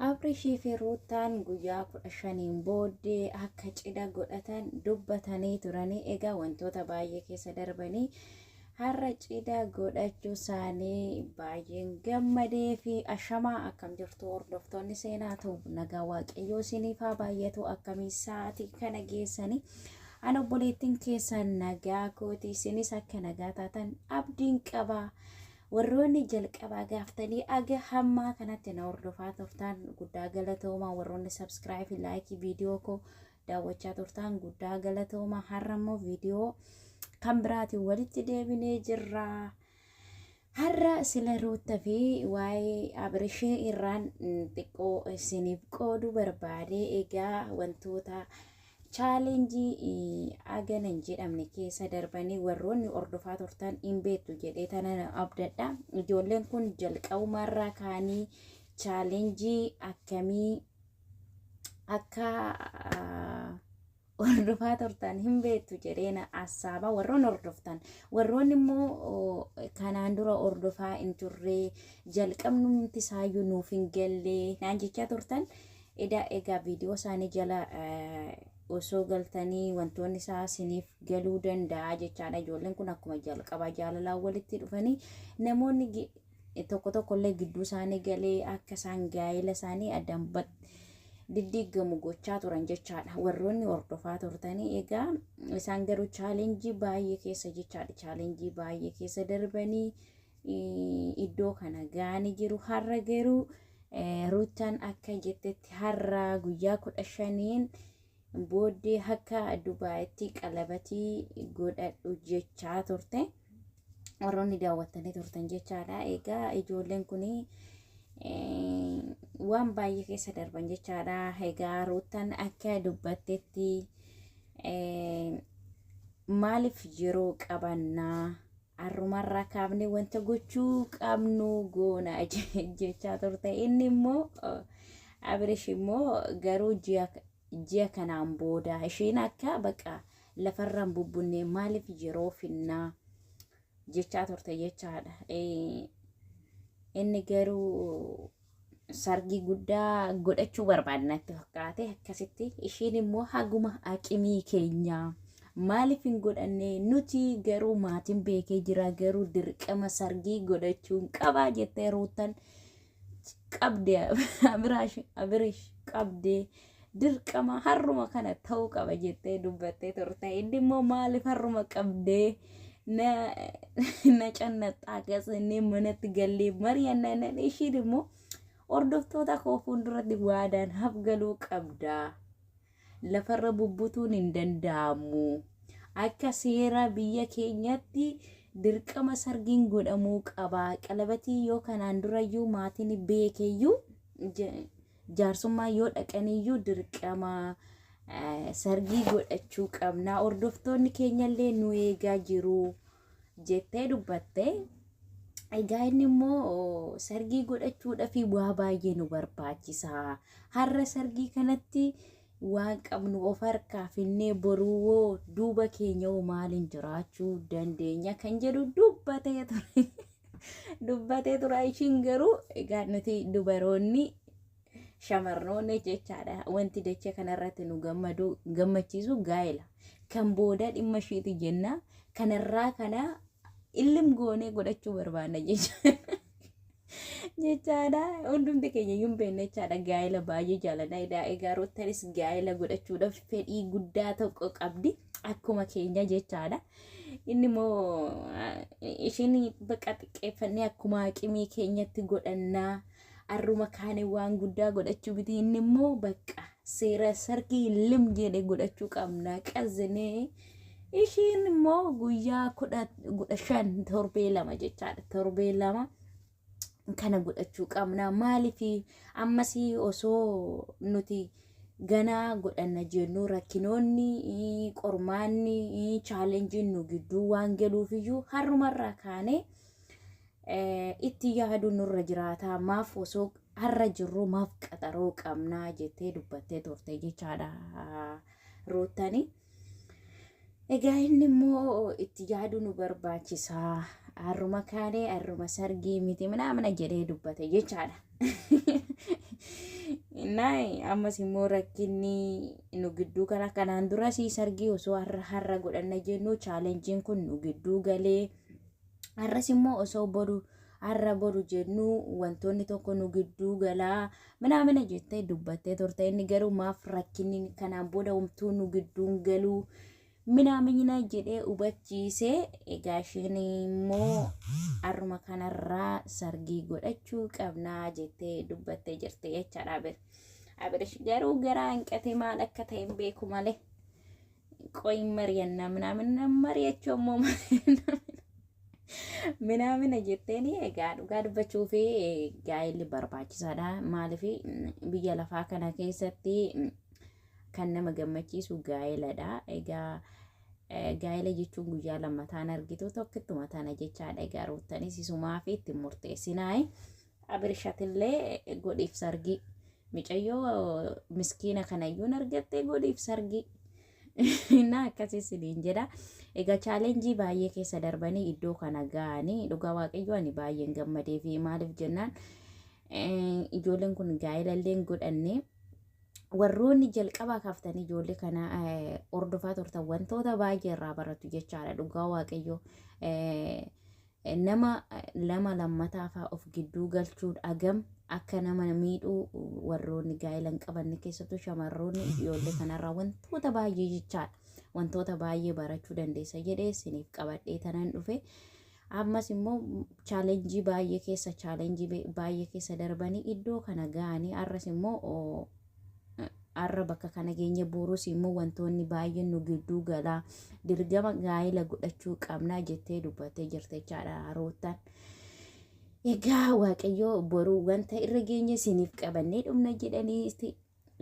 Abrishii fi Ruuttaan guyyaa 15n booddee akka cidha godhatan dubbatanii turanii. Egaa wantoota baay'ee keessa darbanii har'a cidha godhachuu isaanii baay'een gammadee fi ashamaa. Akkam jirtu hordoftoonni seenaa ta'u? Nagaa Waaqayyoo isiniif haa baay'atu. Akkamii sa'aatii kana geessanii? Ana obboleettiin keessan nagaa kooti, isinis akka nagaa taatan abdiin qaba. Warroonni jalqabaa gaaftanii aga hammaa kanatti na hordofaa turtan guddaa galatoomaa. Warroonni subscribe, like, viidiyoo koo daawwachaa turtan guddaa galatoomaa. Har'a immoo viidiyoo kan biraatiin walitti deebinee jirra. Har'a sila Ruutta fi waa'ee Abirishee irraan xiqqoo isiniif qooduu barbaade. Egaa wantoota challenge agana hin jedhamne keessa darbanii warroonni hordofaa turtan hin beektu jedhee tana abdadha. Ijoolleen kun jalqabumarraa kaanii challenge akkamii akka hordofaa turtan hin beektu jedhee na assaaba warroonni hordoftan. Warroonni immoo kanaan dura hordofaa hin turre, jalqabnumti isaayyuu nuuf hin galle naan jechaa turtan. Egaa viidiyoo isaanii jala osoo galtanii wantoonni isaa isiniif galuu danda'a jechaadha. Ijoolleen kun akkuma jalqabaa jaalalaan walitti dhufanii namoonni tokko tokkollee gidduu isaanii galee akka isaan gaa'ela isaanii addaan diddiigamu gochaa turan jechaadha. Warroonni hordofaa turtanii egaa isaan garuu challenge baay'ee keessa jechaadha. Challenge baay'ee keessa darbanii iddoo kana ga'anii jiru. Har'a garuu Ruuttaan akka jettetti har'a guyyaa 15n booddee akka Dubaayitti qalabatii godhadhu jechaa turte. Warroonni daawwattanii turtan jechaadha. Egaa ijoolleen kun waan baay'ee keessa darban jechaadha. Egaa Ruuttaan akka dubbattetti maaliif yeroo qabannaa, har'umarraa kaafnee wanta gochuu qabnu goona jechaa turte. Inni immoo Abirish immoo garuu ji'a kanaan booda isheen akka baqa lafarraan bubbunne maaliif yeroo finnaa jechaa turte jechaadha. Inni garuu sargii guddaa godhachuu barbaada natti fakkaate akkasitti. Isheen immoo haguma aqimii keenyaa maaliif hin godhanne, nuti garuu maatiin beekee jira, garuu dirqama sargii godhachuun qabaa jettee Ruuttan qabde. Abirish qabdee dirqama harruma kana ta'uu qaba jettee dubbattee turte. Inni immoo maaliif harruma qabdee na cannaxxaa, akkas inni manatti gallee mari'annaan, ishiin immoo hordoftoota koo fuulduratti waadaan hafgaluu qabdaa. Lafarra bubbutuun hin danda'amu. Akka seera biyya keenyatti dirqama sargiin godhamuu qaba. Qalabatii yoo kanaan durayyuu maatiin beekeyyuu, jaarsummaa yoo dhaqaniyyuu dirqama sargii godhachuu qabna. Hordoftoonni keenyallee nu eegaa jiru jettee dubbatte. Egaa inni immoo sargii godhachuudhaaf waa baay'ee nu barbaachisa. Har'a sargii kanatti waan qabnu of harkaa finnee boruu duuba keenya hoo maaliin jiraachuu dandeenya kan jedhu dubbatee ture. Dubbatee ture. Ishiin garuu egaa nuti dubaroonni, shamarroonni jechaadha. Wanti dachee kanarratti nu gammadu gammachiisu gaa'ela. Kan booda dhimma ishiiti jenna. Kanarraa kana illim goonee godhachuu barbaanna jechaadha. Hundumti keenya iyyuu hin beekne jechaadha. Gaa'ela baay'ee jaalanna. Egaa Ruuttanis gaa'ela godhachuudhaaf fedhii guddaa tokko qabdi. Akkuma keenya jechaadha. Inni immoo ishiin bakka xiqqeeffannee akkuma aqimii keenyatti godhannaa. Har'uma kaane waan guddaa godhachuu miti. Inni immoo bakka seera sargii lim jedhe godhachuu qabna. Qazinee ishiin immoo guyyaa 15, torbee 2 jechaadha. Torbee 2 kana godhachuu qabna. Maaliif ammas osoo nuti ganaa godhanna jennu rakkinoonni, qormaanni, challengeiin nu gidduu waan galuufiyyuu har'umarraa kaanee itti yaaduu nurra jiraata. Maaf osoo har'a jirru maaf qaxaroo qabnaa jettee dubbattee turte jechaadha Ruuttani. Egaa inni immoo itti yaaduu nu barbaachisa. Har'uma kaanee har'uma sargii miti minaamina jedhee dubbate jechaadha. Innaa ammas immoo rakkinni nu gidduu kana kanaan dura sii sargii osoo har'a har'a godhanna jennu chaalenjiin kun nu gidduu galee, har'as immoo osoo boru har'a boru jennu wantoonni tokko nu gidduu galaa minaamina jettee dubbattee turte. Inni garuu maaf rakkinni kanaan booda homtuu nu gidduun galuu minaamina jedhee hubachiise. Egaa isheen immoo har'uma kanarraa sargii godhachuu qabnaa jettee dubbattee jirti jechaadha. Abir Abirish garuu garaa hanqate, maal akka ta'e hin beeku malee, qoyin mari'annaa minaamina mari'achuu ammoo minaamina jetteeni. Egaa dhugaa dubbachuu fi gaa'elli barbaachisaadha. Maaliif, biyya lafaa kana keessatti kan nama gammachiisu gaa'eladha. Egaa gaa'ela jechuun guyyaa lammataan argitu tokkittuma tana jechaadha. Egaa Ruuttanis isumaa fi itti murteessinaayi. Abirishatillee godhiif sargii. Micayyoo miskiina kanayyuun argattee godhiif sargii. Innaa akkasii isiniin jedha. Egaa chaalenjii baay'ee keessa darbanii iddoo kana ga'anii, dhugaa Waaqayyoo ani baay'een gammadee fi maaliif jennaan, ijoolleen kun gaa'ela illee hin godhanne. Warroonni jalqabaa kaaftanii ijoollee kana hordofaa turtan wantoota baay'ee irraa baratu jechaadha. Dhugaa Waaqayyoo, nama lama lammataa fa'aa of gidduu galchuun agam akka nama miidhuu warroonni gaa'ela hin qabanne, keessattuu shamarroonni, ijoollee kanarraa wantoota baay'ee jechaadha. Wantoota baay'ee barachuu dandeessa jedhee isiniif qabadhee tanan dhufe. Ammas immoo chaalenjii baay'ee keessa darbanii iddoo kana ga'anii, har'as immoo har'a bakka kana geenye, boruus immoo wantoonni baay'een nu gidduu galaa, dirgama gaa'ela godhachuu qabnaa jettee dubbattee jirte jechaadha Ruuttaan. Egaa Waaqayyoo boruu wanta irra geenye isiniif qabannee dhumna jedhanii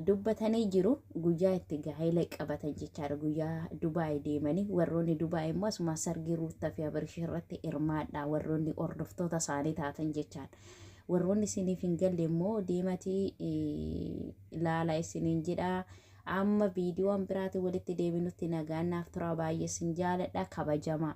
dubbatanii jiru. Guyyaa itti gaa'ela qabatan jechaadha, guyyaa Dubaay deemanii. Warroonni Dubaay immoo asuma sargii Ruuttaa fi Abirishii irratti hirmaadha, warroonni hordoftoota isaanii taatan jechaadha. Warroonni isiniif hin galle immoo deematii ilaala isiniin jedha. Amma viidiyoon biraatiin walitti deebinutti nagaan naaf tura. Baay'ee isin jaaladha, kabajamaa.